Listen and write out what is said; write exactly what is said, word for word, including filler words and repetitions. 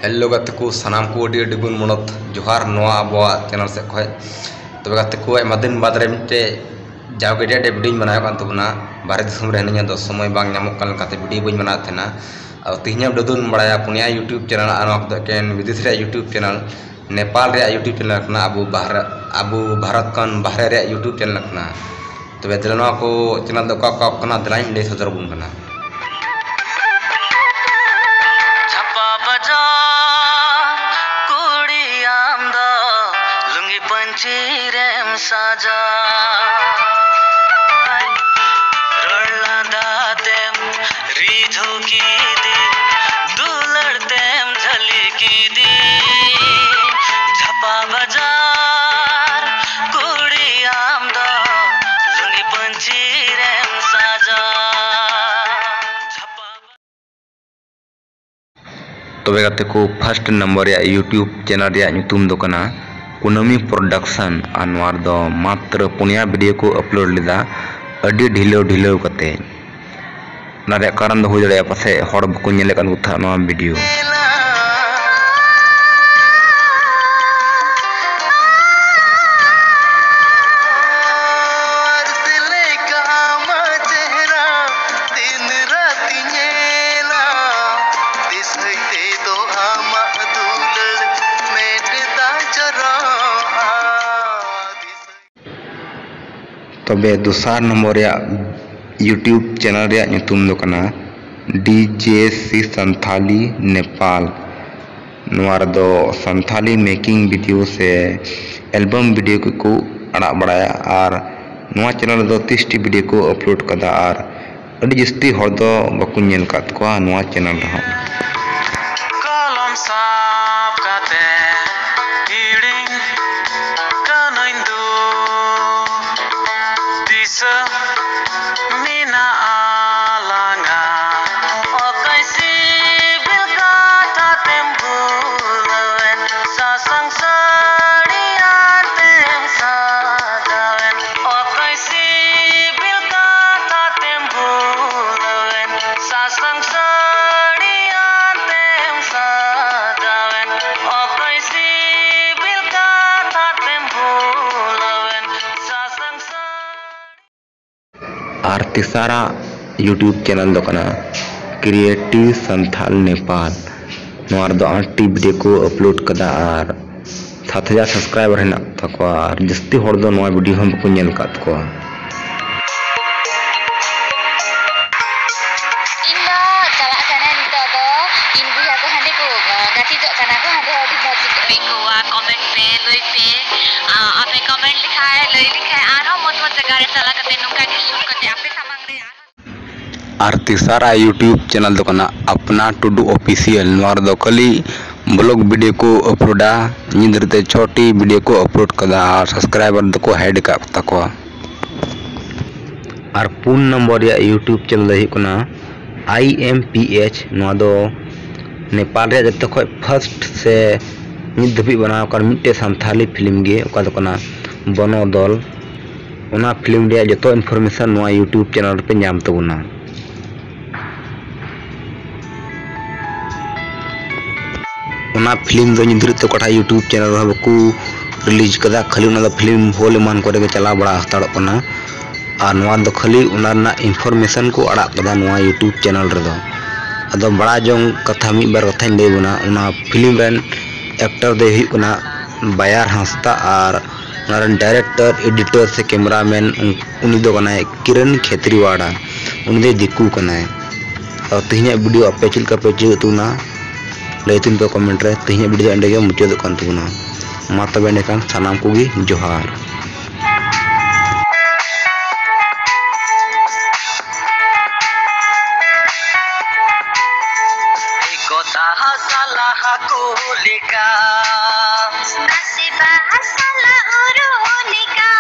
Hello ᱜᱟᱛᱮ ᱠᱚ, ᱥᱟᱱᱟᱢ ᱠᱚ ᱟᱹᱰᱤ ᱟᱹᱰᱤ ᱜᱩᱱ ᱢᱚᱱᱚᱛ ᱡᱚᱦᱟᱨ ᱱᱚᱣᱟ ᱟᱵᱚᱣᱟᱜ ᱪᱮᱱᱮᱞ ᱥᱮᱫ ᱠᱷᱚᱱ᱾ ᱛᱚᱵᱮ ᱜᱟᱛᱮ ᱠᱚ, ᱟᱭᱢᱟ ᱫᱤᱱ ᱵᱟᱫᱽ ᱨᱮ ᱢᱤᱫᱴᱮᱡ ᱡᱟᱣᱜᱮ ᱟᱹᱰᱤ ᱟᱹᱰᱤ ᱵᱷᱤᱰᱤᱭᱳᱧ ᱵᱮᱱᱟᱣᱮᱫ ᱠᱟᱱ ᱛᱟᱵᱚᱱᱟ᱾ ᱵᱟᱦᱨᱮ ᱫᱤᱥᱚᱢ ᱨᱮ ᱦᱤᱱᱟᱹᱧᱟ, ᱟᱫᱚ ᱥᱚᱢᱚᱭ ᱵᱟᱝ ᱧᱟᱢᱚᱜ ᱠᱟᱱ ᱞᱮᱠᱟᱛᱮ ᱵᱷᱤᱰᱤᱭᱳ ᱵᱟᱹᱧ ᱵᱮᱱᱟᱣᱮᱫ ᱛᱟᱦᱮᱱᱟ᱾ ᱟᱫᱚ ᱛᱮᱦᱮᱧ ᱟᱵᱚ ᱫᱚᱵᱚᱱ ᱵᱟᱲᱟᱭᱟ ᱯᱩᱱᱭᱟ YouTube ᱪᱮᱱᱮᱞ, ᱟᱨ ᱱᱚᱣᱟ ᱠᱚᱫᱚ ᱮᱠᱮᱱ ᱵᱤᱫᱮᱥ ᱨᱮᱭᱟᱜ YouTube ᱪᱮᱱᱮᱞ, ᱱᱮᱯᱟᱞ ᱨᱮᱭᱟᱜ YouTube ᱪᱮᱱᱮᱞ ᱠᱟᱱᱟ᱾ ᱟᱵᱚ ᱵᱟᱦᱨᱮ, ᱟᱵᱚ ᱵᱷᱟᱨᱚᱛ ᱠᱷᱚᱱ ᱵᱟᱦᱨᱮ ᱨᱮᱭᱟᱜ YouTube ᱪᱮᱱᱮᱞ ᱠᱟᱱᱟ᱾ ᱛᱚᱵᱮ ᱫᱮᱞᱟ ᱱᱚᱣᱟ ᱠᱚ ᱪᱮᱱᱮᱞ ᱫᱚ ᱚᱠᱟ ᱚᱠᱟ ᱠᱟᱱᱟ, ᱫᱮᱞᱟᱧ ᱞᱟᱹᱭ ᱥᱚᱫᱚᱨ ᱟᱵᱚᱱ ᱠᱟᱱᱟ᱾ ᱪᱷᱟᱯᱟ ᱵᱟᱡᱟᱨ ᱠᱩᱲᱤ ᱟᱢ ᱫᱚ ᱞᱩᱝᱜᱤ ᱯᱟᱹᱧᱪᱤ ᱨᱮᱢ ᱥᱟᱡᱟ, ᱨᱚᱲ ᱞᱟᱸᱫᱟ ᱛᱮᱢ ᱨᱤᱡᱷᱟᱹᱣ ᱠᱤᱫᱤᱧ, ᱫᱩᱞᱟᱹᱲ ᱛᱮᱢ ᱡᱷᱟᱹᱞᱤ ᱠᱤᱫᱤᱧ᱾ ᱪᱷᱟᱯᱟ ᱵᱟᱡᱟᱨ ᱠᱩᱲᱤ ᱟᱢ ᱫᱚ ᱞᱩᱝᱜᱤ ᱯᱟᱹᱧᱪᱤ ᱨᱮᱢ ᱥᱟᱡᱟ᱾ ᱪᱷᱟᱯᱟ ᱛᱚᱵᱮ ᱜᱟᱛᱮ ᱠᱚ, ᱯᱷᱟᱥᱴ ᱱᱟᱢᱵᱟᱨ ᱨᱮᱭᱟᱜ YouTube ᱪᱮᱱᱮᱞ ᱨᱮᱭᱟᱜ ᱧᱩᱛᱩᱢ ᱫᱚ ᱠᱟᱱᱟ ᱠᱩᱱᱟᱹᱢᱤ ᱯᱨᱚᱰᱟᱠᱥᱚᱱ, ᱟᱨ ᱱᱚᱣᱟ ᱨᱮᱫᱚ ᱢᱟᱛᱨᱚ ᱯᱩᱱᱭᱟ ᱵᱷᱤᱰᱤᱭᱳ ᱠᱚ ᱟᱯᱞᱳᱰ ᱞᱮᱫᱟ, ᱟᱹᱰᱤ ᱰᱷᱤᱞᱟᱹᱣ ᱰᱷᱤᱞᱟᱹᱣ ᱠᱟᱛᱮ᱾ ᱚᱱᱟ ᱨᱮᱭᱟᱜ ᱠᱟᱨᱚᱱ ᱫᱚ ᱦᱩᱭ ᱫᱟᱲᱮᱭᱟᱜᱼᱟ, ᱯᱟᱥᱮᱡ ᱦᱚᱲ ᱵᱟᱠᱚ ᱧᱮᱞᱮᱫ ᱠᱟᱱ ᱠᱚ ᱛᱟᱦᱮᱸᱫ ᱱᱚᱣᱟ ᱵᱷᱤᱰᱤᱭᱳ᱾ ᱟᱨ ᱥᱮᱞᱮᱠᱟ ᱟᱢᱟᱜ ᱪᱮᱦᱨᱟ ᱫᱤᱱ ᱨᱟᱛ ᱧᱮᱞᱟ, ᱫᱤᱥᱟᱹᱭ ᱛᱮᱫᱚ ᱟᱢᱟᱜ ᱫᱩᱞᱟᱹᱲ ᱢᱮᱫ ᱫᱟᱜ ᱡᱚᱨᱚᱜᱼᱟ᱾ ᱛᱚᱵᱮ ᱫᱚᱥᱟᱨ ᱱᱚᱢᱵᱚᱨ ᱨᱮᱭᱟᱜ YouTube ᱪᱮᱱᱮᱞ ᱨᱮᱭᱟᱜ ᱧᱩᱛᱩᱢ ᱫᱚ ᱠᱟᱱᱟ D J C Santhali Nepal᱾ ᱱᱚᱣᱟ ᱨᱮᱫᱚ ᱥᱟᱱᱛᱷᱟᱞᱤ ᱢᱮᱠᱤᱝ ᱵᱷᱤᱰᱤᱭᱳ ᱥᱮ ᱮᱞᱵᱟᱢ ᱵᱷᱤᱰᱤᱭᱳ ᱠᱚᱠᱚ ᱟᱲᱟᱜ ᱵᱟᱲᱟᱭᱟ, ᱟᱨ ᱱᱚᱣᱟ ᱪᱮᱱᱮᱞ ᱨᱮᱫᱚ ᱛᱤᱥ ᱴᱤ ᱵᱷᱤᱰᱤᱭᱳ ᱠᱚ ᱟᱯᱞᱳᱰ ᱠᱟᱫᱟ, ᱟᱨ ᱟᱹᱰᱤ ᱡᱟᱹᱥᱛᱤ ᱦᱚᱲ ᱫᱚ ᱵᱟᱠᱚ ᱧᱮᱞ ᱟᱠᱟᱫ ᱠᱚᱣᱟ ᱱᱚᱣᱟ ᱪᱮᱱᱮᱞ ᱨᱮᱦᱚᱸ᱾ ᱠᱚᱞᱚᱢ ᱥᱟᱵ ᱠᱟᱛᱮ ᱦᱤᱲᱤᱧ ᱠᱟᱹᱱᱟᱹᱧ ᱫᱩ ᱫᱤᱥᱟᱹ ᱢᱮᱱᱟᱜᱼᱟ ᱞᱟᱸᱜᱟ᱾ ᱚᱠᱚᱭ ᱥᱤᱵᱤᱞ ᱠᱟᱛᱷᱟ ᱛᱮᱢ ᱵᱷᱩᱞᱟᱹᱣᱮᱱ, ᱥᱟᱥᱟᱝ ᱥᱟᱹᱲᱤ ᱟᱛᱮᱢ ᱥᱟᱡᱟᱣᱮᱱ᱾ ᱚᱠᱚᱭ ᱥᱤᱵᱤᱞ ᱠᱟᱛᱷᱟ ᱛᱮᱢ ᱵᱷᱩᱞᱟᱹᱣᱮᱱ, ᱥᱟᱥᱟᱝ ᱥᱟᱹᱲᱤ ᱟᱨ ᱛᱮᱥᱟᱨᱟᱜ YouTube ᱪᱮᱱᱮᱞ ᱫᱚ ᱠᱟᱱᱟ Creative Santhal Nepal᱾ ᱱᱚᱣᱟ ᱨᱮᱫᱚ ᱟᱴ ᱴᱤ ᱵᱷᱤᱰᱤᱭᱳ ᱠᱚ ᱟᱯᱞᱳᱰ ᱠᱟᱫᱟ ᱟᱨ ᱥᱟᱛ ᱦᱟᱡᱟᱨ ᱥᱟᱵᱥᱠᱨᱟᱭᱵᱟᱨ ᱦᱮᱱᱟᱜ ᱛᱟᱠᱚᱣᱟ ᱟᱨ ᱡᱟᱹᱥᱛᱤ ᱦᱚᱲ ᱫᱚ ᱱᱚᱣᱟ ᱵᱷᱤᱰᱤᱭᱳ ᱦᱚᱸ ᱵᱟᱠᱚ ᱧᱮᱞ ᱟᱠᱟᱫ ᱛᱟᱠᱚᱣᱟ᱾ ᱤᱧ ᱫᱚ ᱪᱟᱞᱟᱜ ᱠᱟᱹᱱᱟᱹᱧ ᱱᱤᱛᱚᱜ ᱫᱚ, ᱤᱧ ᱵᱚᱭᱦᱟ ᱠᱚ ᱦᱟᱸᱰᱮ ᱠᱚ, ᱟᱸ, ᱜᱟᱛᱮ ᱪᱚᱜ ᱠᱟᱱᱟ ᱠᱚ, ᱦᱟᱸᱰᱮ ᱟᱹᱰᱤ ᱢᱚᱡᱽ ᱟᱹᱭᱠᱟᱹᱜᱼᱟ᱾ ᱠᱚᱣᱟ, comment ᱯᱮ, ᱞᱟᱹᱭ ᱯᱮ᱾ ᱟᱸ, ᱟᱯᱮ comment ᱞᱮᱠᱷᱟᱡ, ᱞᱟᱹᱭ ᱞᱮᱠᱷᱟᱡ ᱟᱨᱦᱚᱸ ᱢᱚᱡᱽ ᱢᱚᱡᱽ ᱡᱟᱭᱜᱟ ᱨᱮ ᱪᱟᱞᱟᱣ ᱠᱟᱛᱮ ᱱᱚᱝᱠᱟ ᱜᱮ shoot ᱠᱟᱛᱮ ᱟᱯᱮ ᱥᱟᱢᱟᱝ ᱨᱮ ᱟᱨᱦᱚᱸ ᱟᱨ ᱛᱮᱥᱟᱨᱟᱜ YouTube ᱪᱮᱱᱮᱞ ᱫᱚ ᱠᱟᱱᱟ ᱟᱯᱱᱟ ᱴᱩᱰᱩ ᱚᱯᱷᱤᱥᱤᱭᱟᱞ᱾ ᱱᱚᱣᱟ ᱨᱮᱫᱚ ᱠᱷᱟᱹᱞᱤ vlog ᱵᱷᱤᱰᱤᱭᱳ ᱠᱚ ᱟᱯᱞᱳᱰᱟ᱾ ᱧᱤᱫᱟᱹ ᱨᱮ ᱪᱷᱚᱴᱤ ᱵᱷᱤᱰᱤᱭᱳ ᱠᱚ ᱟᱯᱞᱳᱰ ᱠᱟᱫᱟ ᱟᱨ ᱥᱟᱵᱥᱠᱨᱟᱭᱵᱟᱨ ᱫᱚᱠᱚ ᱦᱮᱰ ᱟᱠᱟᱫ ᱛᱟᱠᱚᱣᱟ᱾ ᱟᱨ ᱯᱩᱱ ᱱᱚᱢᱵᱚᱨ ᱨᱮᱭᱟᱜ YouTube ᱪᱮᱱᱮᱞ ᱫᱚ ᱦᱩᱭᱩᱜ ᱠᱟᱱᱟ I M P H᱾ ᱱᱚᱣᱟ ᱫᱚ ᱱᱮᱯᱟᱞ ᱨᱮᱭᱟᱜ ᱡᱚᱛᱚ ᱠᱷᱚᱡ first ᱥᱮ ᱱᱤᱛ ᱫᱷᱟᱹᱵᱤᱡ ᱵᱮᱱᱟᱣ ᱟᱠᱟᱱ ᱢᱤᱫᱴᱮᱡ ᱥᱟᱱᱛᱷᱟᱞᱤ ᱯᱷᱤᱞᱢ ᱜᱮ, ᱚᱠᱟ ᱫᱚ ᱠᱟᱱᱟ ᱵᱚᱱᱚᱫᱚᱞ᱾ ᱚᱱᱟ ᱯᱷᱤᱞᱢ ᱨᱮᱭᱟᱜ ᱡᱚᱛᱚ information ᱱᱚᱣᱟ YouTube ᱪᱮᱱᱮᱞ ᱨᱮᱯᱮ ᱧᱟᱢ ᱛᱟᱵᱚᱱᱟ᱾ ᱚᱱᱟ ᱯᱷᱤᱞᱢ ᱫᱚ ᱱᱤᱛ ᱫᱷᱟᱹᱵᱤᱡ ᱛᱮ ᱚᱠᱟᱴᱟᱜ YouTube ᱪᱮᱱᱮᱞ ᱨᱮᱦᱚᱸ ᱵᱟᱠᱚ ᱨᱤᱞᱤᱡᱽ ᱠᱟᱫᱟ, ᱠᱷᱟᱹᱞᱤ ᱚᱱᱟ ᱫᱚ ᱯᱷᱤᱞᱢ ᱦᱚᱞ ᱮᱢᱟᱱ ᱠᱚᱨᱮ ᱜᱮ ᱪᱟᱞᱟᱣ ᱵᱟᱲᱟ ᱦᱟᱛᱟᱲᱚᱜ ᱠᱟᱱᱟ᱾ ᱟᱨ ᱱᱚᱣᱟ ᱫᱚ ᱠᱷᱟᱹᱞᱤ ᱚᱱᱟ ᱨᱮᱱᱟᱜ information ᱠᱚ ᱟᱲᱟᱜ ᱠᱟᱫᱟ ᱱᱚᱣᱟ YouTube ᱪᱮᱱᱮᱞ ᱨᱮᱫᱚ᱾ ᱟᱫᱚ ᱵᱟᱲᱟᱭ ᱡᱚᱝ ᱠᱟᱛᱷᱟ ᱢᱤᱫ ᱵᱟᱨ ᱠᱟᱛᱷᱟᱧ ᱞᱟᱹᱭ ᱵᱚᱱᱟ᱾ ᱚᱱᱟ ᱯᱷᱤᱞᱢ ᱨᱮᱱ actor ᱫᱚᱭ ᱦᱩᱭᱩᱜ ᱠᱟᱱᱟ ᱵᱟᱭᱟᱨ ᱦᱟᱸᱥᱫᱟ ᱟᱨ ᱚᱱᱟ ᱨᱮᱱ director, editor ᱥᱮ cameraman ᱩᱱ-, ᱩᱱᱤ ᱫᱚ ᱠᱟᱱᱟᱭ ᱠᱤᱨᱟᱱ ᱠᱷᱮᱛᱨᱤᱣᱟᱲᱟ᱾ ᱩᱱᱤ ᱫᱚᱭ ᱫᱤᱠᱩ ᱠᱟᱱᱟᱭ᱾ ᱟᱫᱚ ᱛᱮᱦᱮᱧᱟᱜ ᱵᱷᱤᱰᱤᱭᱳ ᱟᱯᱮ ᱪᱮᱫ ᱞᱮᱠᱟ ᱯᱮ ᱟᱹᱭᱠᱟᱹᱣᱮᱫ ᱛᱟᱵᱚᱱᱟ, ᱞᱟᱹᱭ ᱛᱟᱵᱚᱱ ᱯᱮ comment ᱨᱮ᱾ ᱛᱮᱦᱮᱧᱟᱜ ᱵᱷᱤᱰᱤᱭᱳ ᱫᱚ ᱮᱸᱰᱮ ᱜᱮ ᱢᱩᱪᱟᱹᱫᱚᱜ ᱠᱟᱱ ᱛᱟᱵᱚᱱᱟ᱾ ᱢᱟ ᱛᱚᱵᱮ ᱮᱸᱰᱮᱠᱷᱟᱱ ᱥᱟᱱᱟᱢ ᱠᱚᱜᱮ ᱡᱚᱦᱟᱨ᱾ ᱠᱚᱛᱟ ᱦᱟᱥᱟ ᱞᱟᱦᱟ ᱠᱚ ᱞᱮᱠᱟ᱾ ᱱᱟᱥᱮ ᱵᱟᱦᱟ ᱥᱟᱞᱟᱜ ᱩᱨᱩ ᱞᱮᱠᱟ᱾